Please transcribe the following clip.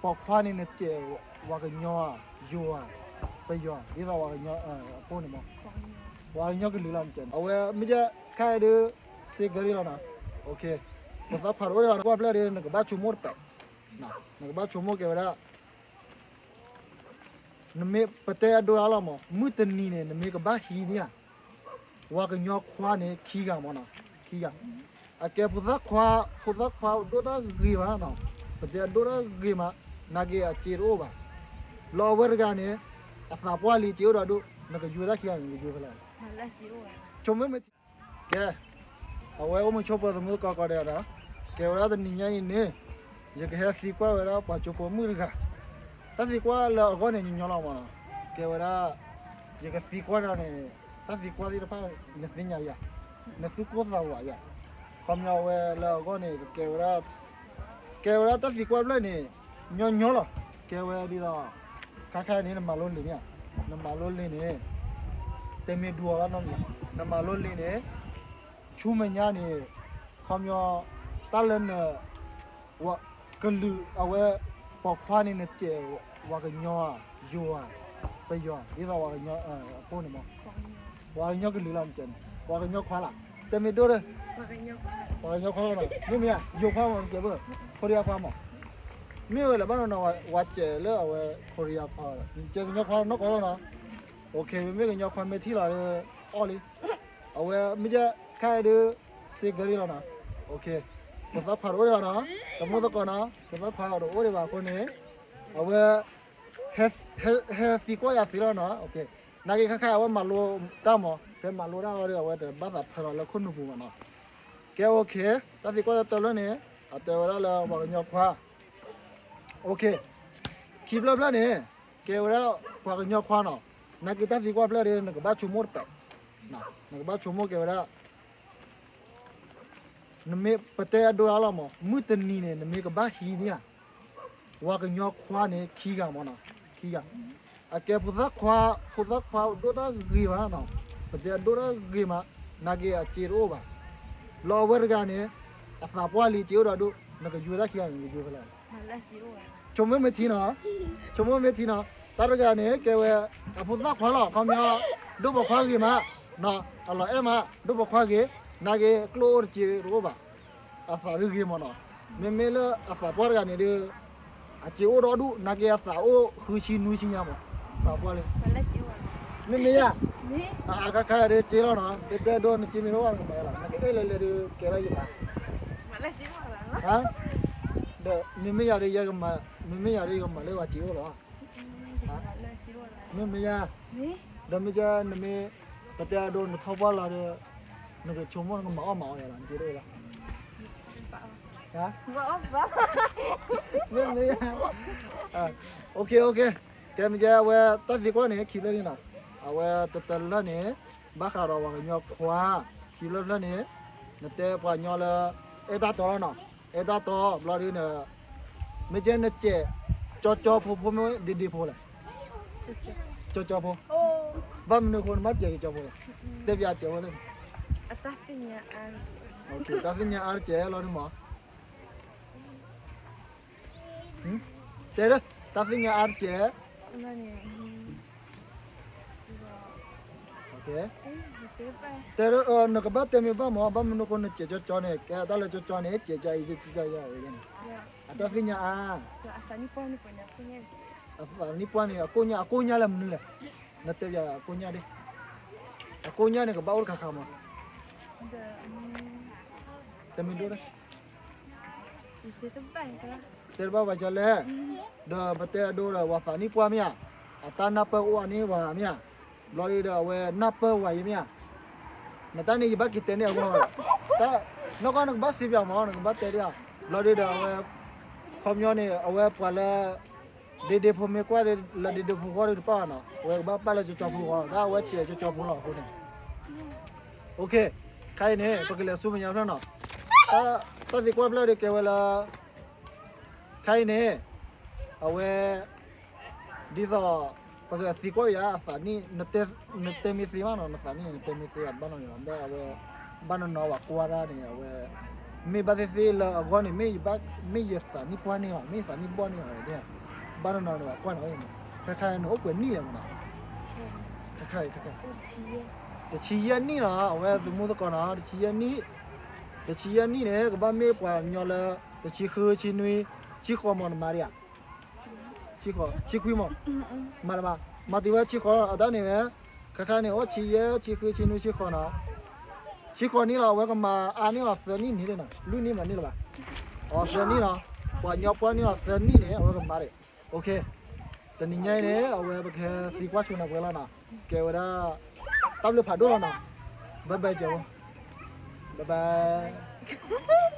ပိာ်ခွါန့ၣ်နစဲးဝၤကညီဧါ, ယိၤဧါ, ပယီၤ, ဒ်သိးဝၤကညီအဃိန့ၣ်မး, ပှၤကညီကလုာ်လီၤနစဲးန့ၣ်, အဝဲမ့ၢ်ကဲခဲအံၤဒုး စ့ကၢလံလီၤနီၤ, ဖိသၣ်ခွါတအိၣ်ဒံးဘၣ်, ကွၢ်ဖျၢၣ်ဒီး နကဘၣ်ဆိကမိၣ်တပဲာ်, နကဘၣ်ဆိကမိၣ်ကဲဝဲဒၣ် နမ့ၢ်ပတဲအဒိဒၣ်လီၤမး, မုၢ်တနံၤန့ၣ် နမ့ၢ်ကဘၣ်ဟံးန့ၢ်ဧါ, ပှၤကညီခွါန့ၣ် ခံဂၤမးနီၤ, ခံဂၤ, အကဲဖိသၣ်ခွါ, ဖိသၣ်ခွါဒိၣ်တၢ်ဂ့ၤမးနီၤ, ပတဲအဒိၣ်တၢ်ဂ့ၤမး, နာ်က့အစ့တအိၣ်ဘၣ်, လီၤအဝဲတဂၤန့ၣ် အသးပှၢ်လံစ့အိၣ်ဒီးဒိၣ်, နကယွဲတၢ်ခံဂၤန့ၣ် နကယွဲဖဲလဲၣ်, ဆိကမိၣ်မ့ၢ် ကဲ, အဝဲအိၣ်မုာ်ဆိးပၢၤသမူသကိးကိးဂၤဒဲးဒီး, ကဲဝဲဒၣ်တနံၤညါအံၤန့ၣ်, ယကဟဲသံကွၢ်ဝဲဒၣ်ပှၤကၠိဖိမုၣ်တဂၤ, တၢ်သံကွၢ်လၢအဂီၢ်န့ၣ်ညီညီလီၤမးနီၤ, ကဲဝဲဒၣ်, ယကသံကွၢ်ဒီးန့ၣ်, တၢ်သံကွၢ်သ့ၣ်တဖၣ် နသ့ၣ်ညါယၤ, နသူၣ်ကိၢ်သးဂီၤယၤ, ခီပညီဝဲလၢအဂီၢ်န့ၣ် ကကဲဝဲဒၣ်, ကဲဝဲဒၣ်တၢ်သံကွၢ်ဖျၢၣ်န့ၣ် ညီညီလီၤ, ကဲဝဲဒ်သိး, ခါခါန့ၣ် နမၤလိလံာ်မ့ၢ်ဧါ, နမၤလိလံာ်န့ၣ်, တဲမ့ၢ်ဒူအီၤဘၣ်နီတမံၤ, နမၤလိလံာ်န့ၣ်, ဆူမဲာ်ညါန့ၣ်, ခီပညီ, တၢ်လၢန, ကလုာ်အဝဲ, ပိာ်ခွါန့ၣ်နစဲး, ဝၤကညီဧါ, ယိၤဧါ, ပယီၤ, ဒ်သိးဝၤကညီအဃိန့ၣ်မး, ပှၤကညီကလုာ်လီၤနစဲးန့ၣ် ပှၤကညီခွါလီၤ, တဲမ့ၢ်ဒိၣ်ဒီး, ပှၤကညီခွါလီၤနီၤ, မ့ၢ်မ့ၢ်ဧါ, ယိၤခွါမးနစဲးဘၣ်, ခိရံယါခွါမး, မ့ၢ်ဝဲလဲၣ်ဘၣ်နီၤ, ဝၤစဲးလၢအဝဲခိရံယါခွါ, နစဲးကညီခွါနီၢ်ကီၢ်လီၤနီၤ, မ့မ့ၢ်ကညီခွါမ့ၢ်ထံၣ်လီၤဒီး, အီၣ်လံ, အဝဲမ့ၢ်ကဲခဲအံၤဒုး, စ့ကၢလံလီၤနီၤ, ဖိသၣ်ခွါတအိၣ်ဒံးဘၣ်နီၤ, သမူသကိးနီၤ, ဖိသၣ်ခွါတအိၣ်ဒံးဘၣ်အဃိန့ၣ်, အဝဲ, ဟဲသံကွၢ်ယၤသ့လီၤနီၤ, နာ်က့ခါခါအဝဲမၤလိတၢ်မး, ဖဲမၤလိတၢ်အီၤဒီး အဝဲတဘၣ်သးဖၢလီၤလၢခိၣ်နူာ်ပူၤဘၣ်နီၤ, ကဲ okay, တၢ်သံကွၢ်တဖျၢၣ်န့ၣ်, အတဲဝဲဒၣ်လၢပှၤကညီခွါ, okay, ခံဖျၢၣ်ဖျၢၣ်န့ၣ်, ကဲဝဲဒၣ်ပှၤကညီခွါနီၤ, နာ်က့တၢ်သံကွၢ်ဖျၢၣ်ဒီး နကဘၣ်ဆိကမိၣ်တပဲာ်, နကဘၣ်ဆိကမိၣ်ကဲဝဲဒၣ် နမ့ၢ်ပတဲအဒိဒၣ်လီၤမး, မုၢ်တနံၤန့ၣ် နမ့ၢ်ကဘၣ်ဟံးန့ၢ်ဧါ, ပှၤကညီခွါန့ၣ် ခံဂၤမးနီၤ, ခံဂၤ, အကဲဖိသၣ်ခွါ, ဖိသၣ်ခွါဒိၣ်တၢ်ဂ့ၤမးနီၤ, ပတဲအဒိၣ်တၢ်ဂ့ၤမး, နာ်က့အစ့တအိၣ်ဘၣ်, လီၤအဝဲတဂၤန့ၣ်, အသးပှၢ်လံစ့အိၣ်ဒီးဒိၣ်, နကယွဲတၢ်ခံဂၤန့ၣ် နကယွဲဖဲလဲၣ် ဆိကမိၣ်မ့ၢ်ထံနီၤ, ဆိကမိၣ်မ့ၢ်ထံနီၤ, တၢ်တဂၤန့ၣ် ကဲဝဲ, အဖိသၣ်ခွါလီၤ ခီပညီ, ဒိၣ်ပိာ်ခွါဂ့ၤမး, နီၤ, အလီၤအဲၣ်မး, ဒိၣ်ပိာ်ခွါဂ့ၤ, နာ်က့ကျိၣ်အိၣ်တစ့တအိၣ်ဘၣ်, အသးဒုးဂ့ၤမးနီၤ, မ့မ့ၢ်လၢအသးပှၢ်တဂၤန့ၣ်ဒီး, အစ့အိၣ်ဒီးဒိၣ် နာ်က့အသးအိၣ်ဃုဆံနွံဆံညါမး, သးပှၢ်လံ, မ့မ့ၢ်ယၤ, အခါခါဒီးစ့လီၤနီၤ, ပတဲဒိနစ့မ့ၢ်တအိၣ်ဘၣ်နကမၤလီၤ, နကအဲၣ်လဲၤလဲၤဒီးကဲလီၤယၤ ဒီးမ့မ့ၢ်ယၤဒီး, မ့မ့ၢ်ယၤဒီးယကမၤလၢပှၤစ့အိၣ်လီၤ, မ့မ့ၢ်ယၤ, ဒီးမ့ၢ်ကဲနမ့ၢ်, ပတဲအဒိနထီၣ်ပှၢ်လီၤဒီး, နကဆိကမိၣ်နကမၤအီၣ်မၤအီၣ်ယၤလီၤ နစ့တအိၣ်လီၤ, မ့မ့ၢ်ယၤ, okay okay, ကဲမ့ၢ်ကဲအဝဲတၢ်သံကွၢ်န့ၣ် ခံဖျၢၣ်န့ၣ်နီၤ, အဝဲတတဖျၢၣ်န့ၣ်, ဘၣ်ဃးဒီးပှၤကညီခွါ, ခံဖျၢၣ်ဖျၢၣ်န့ၣ်, နတဲပှၤကညီလၢ, အဲၣ်တၢ်တီလီၤနီၤ, အဲၣ်တၢ်တီဘျီဒုးန့ၣ်, မ့ၢ်ကဲနစဲး, ကၠီကၠီဖိဖိမ့ၢ်ဒ့ဒ့ဖိလဲၣ်, ကၠီကၠီဖိ, ဘၣ်မနုၤအဃိနဘၣ်စဲးကၠီကၠီဖိလဲၣ်, တဲပျးစဲးဝဲလဲၣ်, တၢ်သ့ၣ်ညါအါတစဲးလီၤဒုးမး တဲဒီး, တၢ်သ့ၣ်ညါအါတစဲး, တဲဒီး, နကဘၣ်တဲမ့ၢ်ဘၣ်မး ဘၣ်မနုၤအဃိနစဲးကၠီကၠီန့ၣ် ကဲတၢ်လၢကၠီကၠီန့ၣ် စဲးကၠီအံၤ စဲးကၠီအံၤ, အတၢ်သ့ၣ်ညါအါ, အသးနံၣ်ပှၢ်န့ၣ် အကိၣ်ညါ အကိၣ်ညါလၢမနုၤလဲၣ်, နတဲပျးအကိၣ်ညါဒ်, အကိၣ်ညါန့ၣ်ကဘၣ်အိၣ်တခါခါမး, တဲမ့ၢ်ဒိၣ်လၢ တဲတဘၣ်ဘၣ်ကလဲၣ်, ဒီးပတဲအဒိဒီး ပှၤသးနံၣ်ပှၢ်မ့ၢ်ဧါ, အတၢ်နၢ်ပၢၢ်အိၣ်အန့ၢ်ဝဲမ့ၢ်ဧါ, ဘျီဒုဒီးအဝဲနၢ်ပၢၢ်ဝဲအံၤမ့ၢ်ဧါ, နတၢ်န့ၣ်ယဘၣ်က့ၤတဲန့ၢ်အဂီၢ်, နီၢ်ကီၢ်နကဘၣ်စံးပျးမး နကဘၣ်တဲဒ်ဧါ, ဘျီဒုဒီးအဝဲ, ခီပညီန့ၣ် အဝဲပှၤလၢ ဒ့ဒ့ဖိမ့ၢ်ကွၢ်လၢဒ့ဒ့ဖိဃီဒီးတပၣ်နီၤ, အဝဲကဘၣ်ပာ်လၢကၠီကၠီဖိဃီလီၤ, တၢ်အဝဲစဲးကၠီကၠီဖိလီၤအဃိန့ၣ်, ခါအံၤန့ၣ် ပကလဲၤဆူမဲာ်ညါဖျၢၣ်နီၤ, တၢ်သံကွၢ်ဖျၢၣ်ဒီးကဲဝဲလၢ, ခါအံၤန့ၣ်, အဝဲ, ဒ်သိး, ပကသံကွၢ်ယၤအသးနံၣ်, နတဲမ့ၢ်သ့ဘၣ်နီၤ နသးနံၣ်န့ၣ် နတဲမ့ၢ်သ့ဘၣ်နီၤ, အဝဲ, ဘၣ်နနီၤဝဲကွၢ်တၢ်န့ၣ် အဝဲ, မ့ၢ်ဘၣ်သ့ၣ်သ့ၣ်လၢအဂီၢ်န့ၣ် မ့ၢ်ယသးနံၣ်ပှၢ်န့ၢ်အီၤ မ့ၢ်ယသးနံၣ်ဘီၣ်န့ၢ်အီၤဒၣ်, ဘၣ်နီၢ်နီၢ်န့ၣ် ဘၣ်ကွၢ်နီၢ်အံၤမး, ခဲခါန့ၣ်အိၣ်ပှဲၤနံၣ်လဲၣ်မးနီၤ, ခဲခါအံၤ တဆံယဲၢ်နံၣ်နီၤ အဝဲသမူသကိးနီၤ တဆံယဲၢ်နံၣ်, တဆံယဲၢ်နံၣ်န့ၣ် ကဘၣ်မ့ၢ်ပှၤကညီလၢ တဆံဃု ဆံနွံ ဆံဃိးမး နမၤဒံးဧါ, ဆံခွံမး, မၤတမး, မၤတုၤဝဲဆံဃိးအတၢ်န့ၣ်ဝဲ, ခဲခါန့ၣ် အိၣ်ဆံယဲၢ် ဆံဃု ဆံနွံ ဆံဃိးနီၤ, ဆံဃိးနံၣ်လီၤ အဝဲကမၤအါန့ၢ်အီၤသၢနံၣ်န့ၣ်နီၤ လွံၢ်နံၣ်မးန့ၣ်လၢၤဘၣ်, အီၤသၢနံၣ်နီၤ, ပှၤကညီပှၢ်န့ၢ်အီၤသၢနံၣ်န့ၣ် အဝဲကမၤဒံး, တနံၤညါအံၤန့ၣ် အဝဲပကဟဲသံကွၢ်ဆိနၤပှဲၤလီၤနီၤ, ကဲဝဲဒၣ် တၢ်ဘျုးဖးဒိၣ်လီၤနီၤ, bye bye ကဲဝဲ, bye bye.